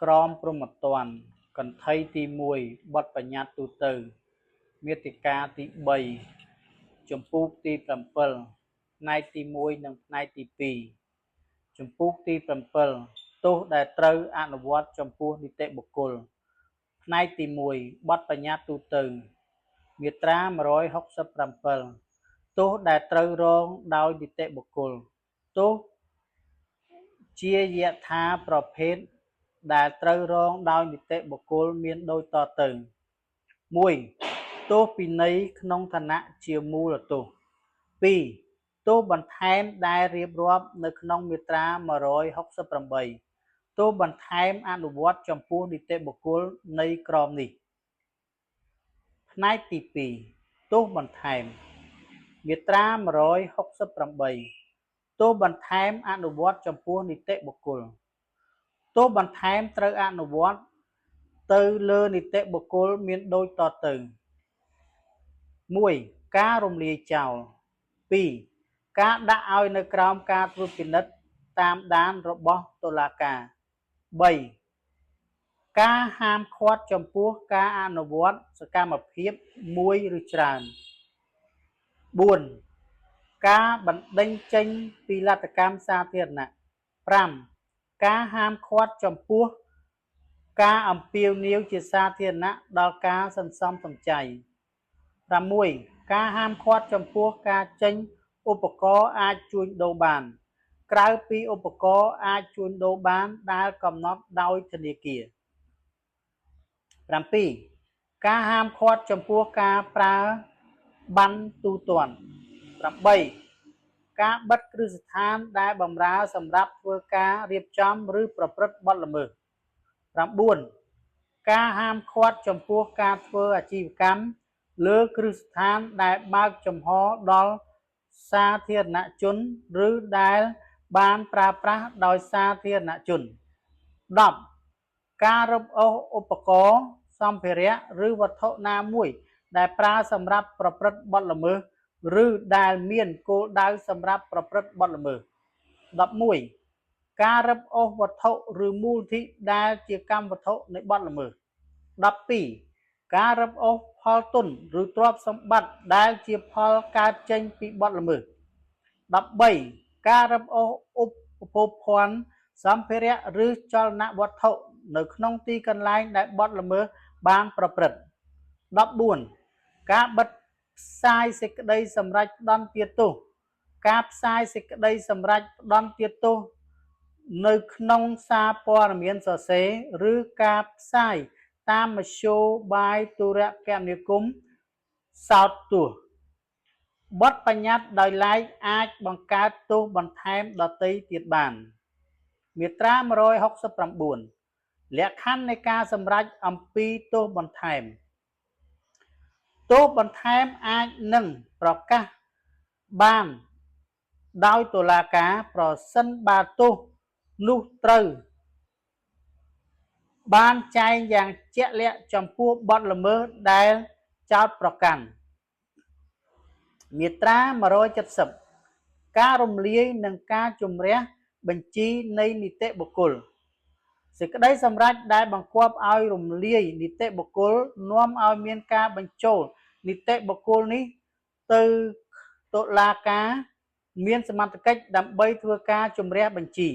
ក្រមព្រហ្មទណ្ឌកន្ថីទី1បទបញ្ញត្តិទូទៅមាតិកាទី3ជំពូកទី7ផ្នែកទី1និងផ្នែកទី2ជំពូកទី7ទោសដែលត្រូវអនុវត្តចំពោះនីតិបុគ្គលផ្នែកទី1បទបញ្ញត្តិទូទៅមាត្រា167ទោសដែលត្រូវរងដោយនីតិបុគ្គលទោសជាយថាប្រភេទដែលត្រូវរងដោយនីតិបុគ្គលមានដូចតទៅ1ទោសពិន័យក្នុងឋានៈជាមូលទោស2ទោសបន្ថែមដែលរៀបរាប់នៅក្នុងមាត្រា168ទោសបន្ថែមអនុវត្តចំពោះនីតិបុគ្គលនៃក្រមនេះផ្នែកទី2ទោសបន្ថែមមាត្រា168ទោសបន្ថែមអនុវត្តចំពោះនីតិបុគ្គលទោសបន្ថែមត្រូវអនុវត្តទៅលើនីតិបុគ្គលមានដូចតទៅ1ការរំលាយចោល2ការដាក់ឲ្យនៅក្រោមការត្រួតពិនិត្យតាមដានរបស់តុលាការ3ការហាមឃាត់ចំពោះការអនុវត្តសកម្មភាពមួយឬច្រើន4ការបណ្ដេញចេញពីលទ្ធកម្មសាធារណៈ5ការហាមឃាត់ចំពោះការអំពាវនាវជាសាធារណៈដល់ការសន្សំសំចៃ6ការហាមឃាត់ចំពោះការចេញឧបករណ៍អាចជួញដូរបានក្រៅពីឧបករណ៍អាចជួញដូរបានដែលកំណត់ដោយធនាគារ7ការហាមឃាត់ចំពោះការប្រើប័ណ្ណទូទាត់8ការបិទគ្រឹះស្ថានដែលបម្រើសម្រាប់ធ្វើការរៀបចំឬប្រព្រឹត្តបទល្មើស9ការហាមឃាត់ចំពោះការធ្វើអាជីវកម្មលើគ្រឹះស្ថានដែលបើកចំហដល់សាធារណជនឬដែលបានប្រើប្រាស់ដោយសាធារណជន10ការរឹបអូសឧបករណ៍សម្ភារៈឬវត្ថុណាមួយដែលប្រើសម្រាប់ប្រព្រឹត្តបទល្មើសឬដែលមានគោលដៅសម្រាប់ប្រព្រឹត្តបទល្មើស11ការរឹបអូសវត្ថុឬមូលនិធិដែលជាកម្មវត្ថុនៃបទល្មើស12ការរឹបអូសផលទុនឬទ្រព្យសម្បត្តិដែលជាផលកើតចេញពីបទល្មើស13ការរឹបអូសឧបភោគភ័ណ្ឌសម្ភារៈឬចលនវត្ថុនៅក្នុងទីកន្លែងដែលបទល្មើសបានប្រព្រឹត្ត14ការបិទផ្សាយសេចក្តីសម្រេចផ្ដន្ទាទោសការផ្សាយសេចក្តីសម្រេចផ្ដន្ទាទោសនៅក្នុងសារព័ត៌មានសរសេរឬការផ្សាយតាមមធ្យោបាយទូរគមនាគមន៍សោតទស្សន៍បទបញ្ញត្តិដោយឡែកអាចបង្កើតទោសបន្ថែមដទៃទៀតបានមាត្រា169លក្ខខណ្ឌនៃការសម្រេចអំពីទោសបន្ថែមទោសបន្ថែមអាចនឹងប្រកាសបានដោយតុលាការប្រសិនបើទោសនោះត្រូវបានចែងយ៉ាងជាក់លាក់ចំពោះបទល្មើសដែលចោទប្រកាន់មាត្រា170ការរំលាយនិងការជំរះបញ្ជីនៃនីតិបុគ្គលសេចក្តីសម្រេចដែលបង្គាប់ឲ្យរំលាយនីតិបុគ្គលនាំឲ្យមានការបញ្ចូលនីតិបុគ្គលនេះទៅតុលាការមានសមត្ថកិច្ចដើម្បីធ្វើការជំរះបញ្ជី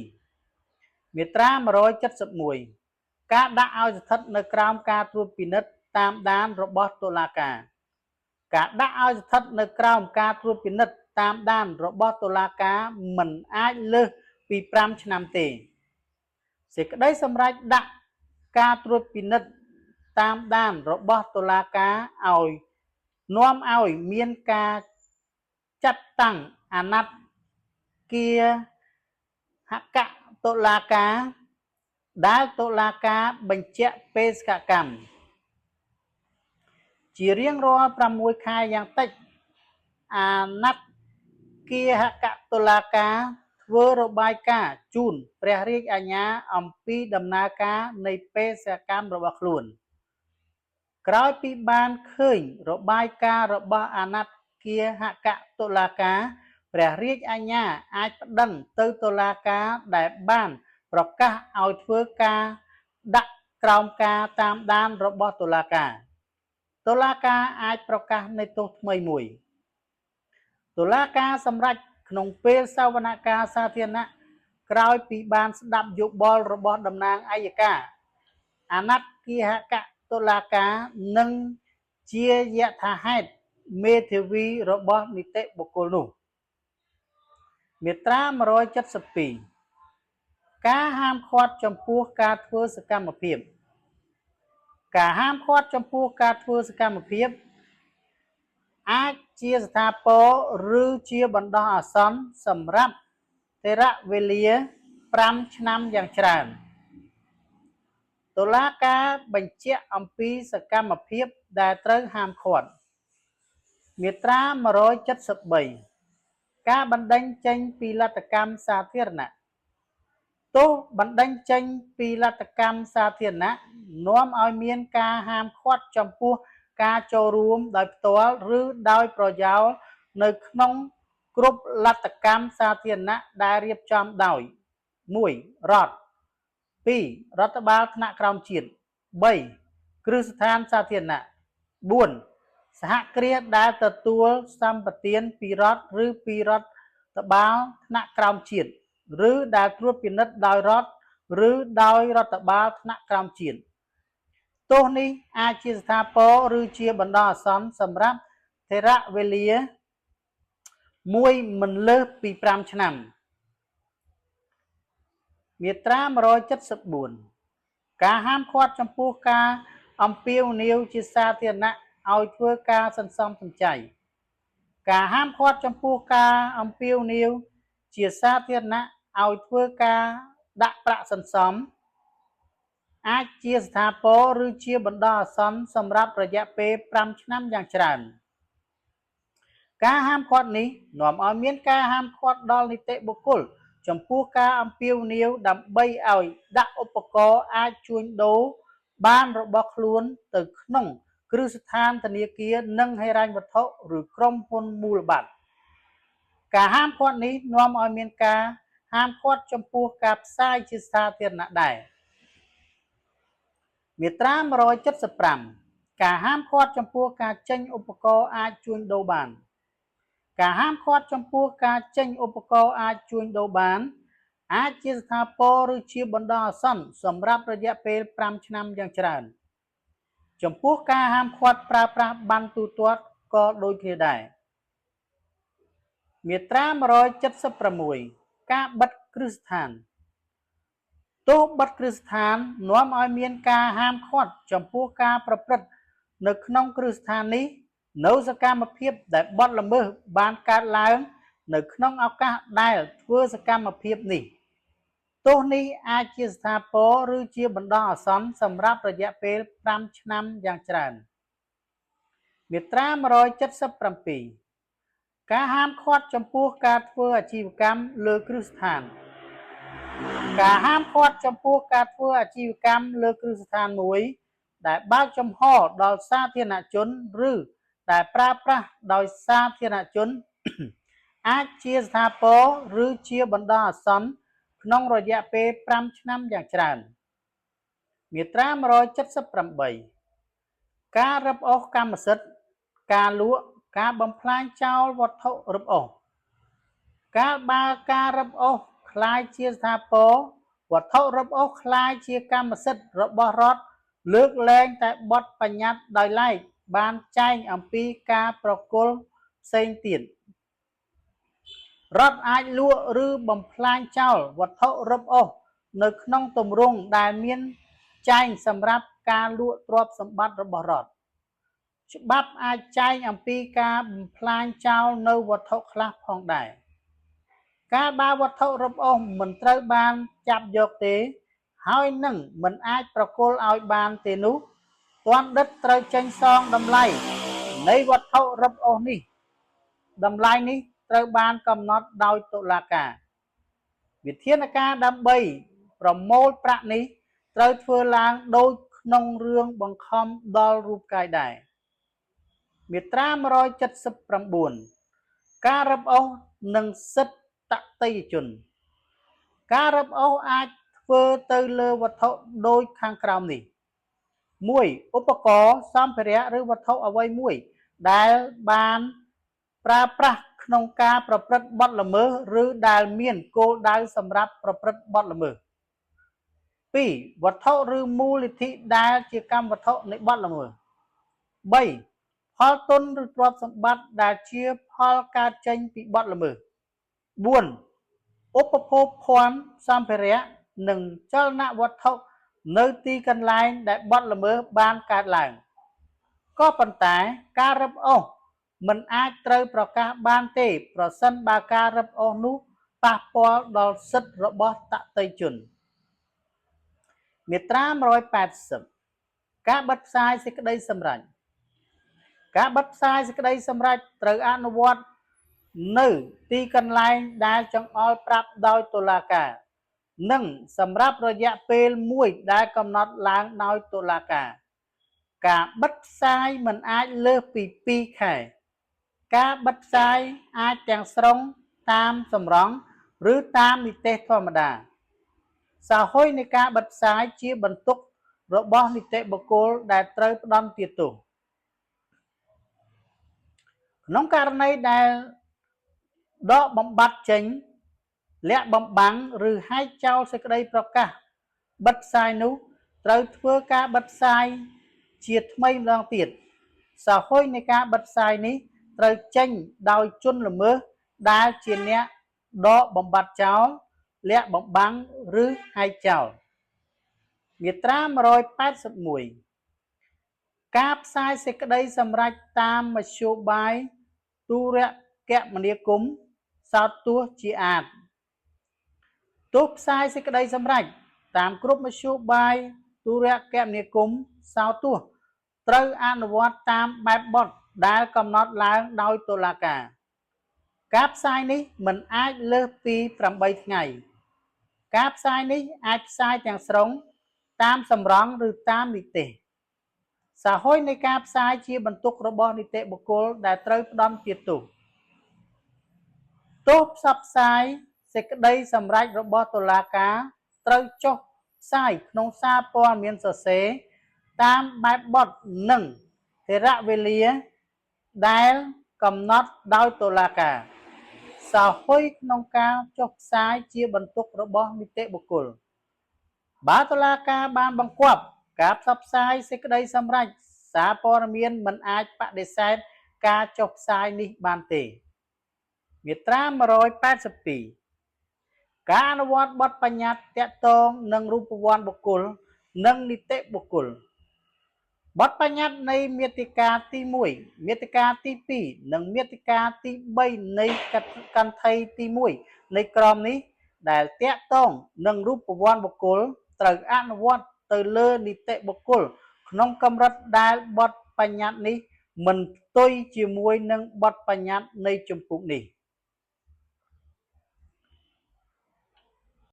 មាត្រា171ការដាក់ឲ្យស្ថិតនៅក្រោមការត្រួតពិនិត្យតាមដានរបស់តុលាការការដាក់ឲ្យស្ថិតនៅក្រោមការត្រួតពិនិត្យតាមដានរបស់តុលាការមិនអាចលើសពី5ឆ្នាំទេសេចក្តីសម្រេចដាក់ការត្រួតពិនិត្យតាមដានរបស់តុលាការឲ្យនាំឲ្យមានការចាត់តាំងអាណត្តិគាហកតុលាការដែលតុលាការបញ្ជាក់បេសកកម្មជារៀងរាល់6ខែយ៉ាងតិចអាណត្តិគាហកតុលាការធ្វើរបាយការណ៍ជូនព្រះរាជអាជ្ញាអំពីដំណើរការនៃបេសកកម្មរបស់ខ្លួនក្រោយពីបានឃើញរបាយការណ៍របស់អាណត្តិគាហកតុលាការព្រះរាជអាជ្ញាអាចប្តឹងទៅតុលាការដែលបានប្រកាសឲ្យធ្វើការ ដាក់ក្រោមការតាមដានរបស់តុលាការតុលាការអាចប្រកាសនៃទោសថ្មីមួយតុលាការសម្រេចក្នុងពេលសវនកម្មសាធារណៈក្រោយពីបានស្ដាប់យោបល់របស់តំណាងអយ្យការអាណត្តិគិហកតុលាការនិងជាយថាហេតុមេធាវីរបស់នីតិបុគ្គលនោះមាត្រា172ការហាមឃាត់ចំពោះការធ្វើសកម្មភាពការហាមឃាត់ចំពោះការធ្វើសកម្មភាពអាចជាស្ថាពរឬជាបណ្ដោះអាសន្នសម្រាប់ថេរវេលា5ឆ្នាំយ៉ាងច្រើនតុលាការបញ្ជាក់អំពីសកម្មភាពដែលត្រូវហាមឃាត់មាត្រា173ការបណ្ដេញចេញពីលទ្ធកម្មសាធារណៈទោសបណ្ដេញចេញពីលទ្ធកម្មសាធារណៈនាំឲ្យមានការហាមឃាត់ចំពោះការចូលរួមដោយផ្ទាល់ឬដោយប្រយោលនៅក្នុងគ្រប់លទ្ធកម្មសាធារណៈដែលរៀបចំដោយ1រដ្ឋ2រដ្ឋបាលថ្នាក់ក្រោមជាតិ3គ្រឹះស្ថានសាធារណៈ4សហគ្រាសដែលទទួលសម្បទានពីរដ្ឋឬពីរដ្ឋបាលថ្នាក់ក្រោមជាតិឬដែលត្រួតពិនិត្យដោយរដ្ឋឬដោយរដ្ឋបាលថ្នាក់ក្រោមជាតិទោសនេះអាចជាស្ថាពរឬជាបណ្ដោះអាសន្នសម្រាប់ថេរវេលាមួយមិនលើសពី5ឆ្នាំមាត្រា174ការហាមឃាត់ចំពោះការអំពាវនាវជាសាធារណៈឲ្យធ្វើការសន្សំសំចៃការហាមឃាត់ចំពោះការអំពាវនាវជាសាធារណៈឲ្យធ្វើការដាក់ប្រាក់សន្សំអាចជាស្ថាពរឬជាបណ្ដោះអាសន្នសម្រាប់រយៈពេល5ឆ្នាំយ៉ាងច្រើនការហាមឃាត់នេះនាំឲ្យមានការហាមឃាត់ដល់នីតិបុគ្គលចំពោះការអំពាវនាវដើម្បីឲ្យដាក់ឧបករណ៍អាចជួញដូរបានរបស់ខ្លួនទៅក្នុងគ្រឹះស្ថានធនាគារនិងហិរញ្ញវត្ថុឬក្រុមហ៊ុនមូលបត្រការហាមឃាត់នេះនាំឲ្យមានការហាមឃាត់ចំពោះការផ្សាយជាសាធារណៈដែរមាត្រា175ការហាមឃាត់ចំពោះការចេញឧបករណ៍អាចជួញដូរបានការហាមឃាត់ចំពោះការចេញឧបករណ៍អាចជួញដូរបានអាចជាស្ថាពរឬជាបណ្ដោះអាសន្នសម្រាប់រយៈពេល5ឆ្នាំយ៉ាងច្រើនចំពោះការហាមឃាត់ប្រើប្រាស់ប័ណ្ណទូទាត់ក៏ដូចគ្នាដែរមាត្រា176ការបិទគ្រឹះស្ថានទោសបិទគ្រឹះស្ថាននាំឲ្យមានការហាមឃាត់ចំពោះការប្រព្រឹត្តនៅក្នុងគ្រឹះស្ថាននេះនៅសកម្មភាពដែលបទល្មើសបានកើតឡើងនៅក្នុងឱកាសដែលធ្វើសកម្មភាពនេះទោសនេះអាចជាស្ថាពរឬជាបណ្ដោះអាសន្នសម្រាប់រយៈពេល5ឆ្នាំយ៉ាងច្រើនមាត្រា177ការហាមឃាត់ចំពោះការធ្វើអាជីវកម្មលើគ្រឹះស្ថានការហាមឃាត់ចំពោះការធ្វើអាជីវកម្មលើគ្រឹះស្ថានមួយដែលបើកចំហដល់សាធារណជនឬដែលប្រើប្រាស់ដោយសាធារណជន អាចជាស្ថាពរឬជាបណ្ដោះអាសន្នក្នុងរយៈពេល5ឆ្នាំយ៉ាងច្រើនមាត្រា178ការរឹបអូសកម្មសិទ្ធិការលក់ការបំផ្លាញចោលវត្ថុរឹបអូសកាលបើការរឹបអូសក្លាយជាស្ថាពរវត្ថុរឹបអូសក្លាយជាកម្មសិទ្ធិរបស់រដ្ឋលើកលែងតែបទបញ្ញត្តិដោយឡែកបានចែងអំពីការប្រគល់ផ្សេងទៀតរដ្ឋអាចលក់ឬបំផ្លាញចោលវត្ថុរឹបអូសនៅក្នុងទម្រង់ដែលមានចែងសម្រាប់ការលក់ទ្រព្យសម្បត្តិរបស់រដ្ឋច្បាប់អាចចែងអំពីការបំផ្លាញចោលនៅវត្ថុខ្លះផងដែរកាលបើវត្ថុរឹបអូសមិនត្រូវបានចាប់យកទេហើយនឹងមិនអាចប្រគល់ឲ្យបានទេនោះទណ្ឌិតត្រូវចេញសងតម្លៃនៃវត្ថុរឹបអូសនេះតម្លៃនេះត្រូវបានកំណត់ដោយតុលាការវិធានការដើម្បីប្រមូលប្រាក់នេះត្រូវធ្វើឡើងដូចក្នុងរឿងបង្ខំដល់រូបកាយដែរមាត្រា179ការរឹបអូសនិងសិទ្ធិតតិយជនការរឹបអូសអាចធ្វើ ធ្វើទៅលើវត្ថុដូចខាងក្រោមនេះ1ឧបករណ៍សម្ភារៈឬវត្ថុអ្វីមួយដែលបានប្រើប្រាស់ក្នុងការប្រព្រឹត្តបទល្មើសឬដែលមានគោលដៅសម្រាប់ប្រព្រឹត្តបទល្មើស2វត្ថុឬមូលនិធិដែលជាកម្មវត្ថុនៃបទល្មើស3ផលទុនឬទ្រព្យសម្បត្តិដែលជាផលកើតចេញពីបទល្មើស4ឧបភោគភ័ណ្ឌសម្ភារៈនិងចលនវត្ថុនៅទីកន្លែងដែលបទល្មើសបានកើតឡើងក៏ប៉ុន្តែការរឹបអូសមិនអាចត្រូវប្រកាសបានទេប្រសិនបើការរឹបអូសនោះប៉ះពាល់ដល់សិទ្ធិរបស់តតិជនមាត្រា180ការបិទផ្សាយសេចក្តីសម្រេចការបិទផ្សាយសេចក្តីសម្រេចត្រូវអនុវត្តនៅទីកន្លែងដែលចង្អុលប្រាប់ដោយតុលាការនិងសម្រាប់រយៈពេលមួយដែលកំណត់ឡើងដោយតុលាការការបិទផ្សាយមិនអាចលើសពី2ខែការបិទផ្សាយអាចទាំងស្រុងតាមសម្រង់ឬតាមនិទេសធម្មតាសោហ៊ុយនៃការបិទផ្សាយជាបន្ទុករបស់នីតិបុគ្គលដែលត្រូវផ្ដន្ទាទោសក្នុងករណីដែលដកបំបត្តិចេញលាក់បំបាំងឬហែកចោលសេចក្តីប្រកាសបិទផ្សាយនោះត្រូវធ្វើការបិទផ្សាយជាថ្មីម្ដងទៀតសោហ៊ុយនៃការបិទផ្សាយនេះត្រូវចេញដោយជនល្មើសដែលជាអ្នកដកបំបត្តិចោលលាក់បំបាំងឬហែកចោលមាត្រា181ការផ្សាយសេចក្តីសម្រេចតាមមធ្យោបាយទូរគមនាគមន៍សោតទស្សន៍ជាអាទិ៍ទោះផ្សាយសេចក្តីសម្រេចតាមគ្រប់មធ្យោបាយទូរគមនាគមន៍សោតទស្សន៍ត្រូវអនុវត្តតាមបែបបទដែលកំណត់ឡើងដោយតុលាការការផ្សាយនេះមិនអាចលើសពី8ថ្ងៃការផ្សាយនេះអាចផ្សាយទាំងស្រុងតាមសម្រង់ឬតាមនិទេសសោហ៊ុយនៃការផ្សាយជាបន្ទុករបស់នីតិបុគ្គលដែលត្រូវផ្ដន្ទាទោសទោសផ្សព្វផ្សាយសេចក្តីសម្រេចរបស់តុលាការត្រូវចុះផ្សាយក្នុងសារព័ត៌មានសរសេរតាមបែបបទនិងថេរវេលាដែលកំណត់ដោយតុលាការសោហ៊ុយក្នុងការចុះផ្សាយជាបន្ទុករបស់នីតិបុគ្គលបើតុលាការបានបង្គាប់ការផ្សព្វផ្សាយសេចក្តីសម្រេចសារព័ត៌មានមិនអាចបដិសេធការចុះផ្សាយនេះបានទេមាត្រា182ការអនុវត្តបទបញ្ញត្តិទាក់ទងនឹងរូបវន្តបុគ្គលនិងនីតិបុគ្គលបទបញ្ញត្តិនៃមាតិកាទី1មាតិកាទី2និងមាតិកាទី3នៃកន្ធីទី1នៃក្រមនេះដែលទាក់ទងនឹងរូបវន្តបុគ្គលត្រូវអនុវត្តទៅលើនីតិបុគ្គលក្នុងកម្រិតដែលបទបញ្ញត្តិនេះមិនផ្ទុយជាមួយនឹងបទបញ្ញត្តិនៃជំពូកនេះ។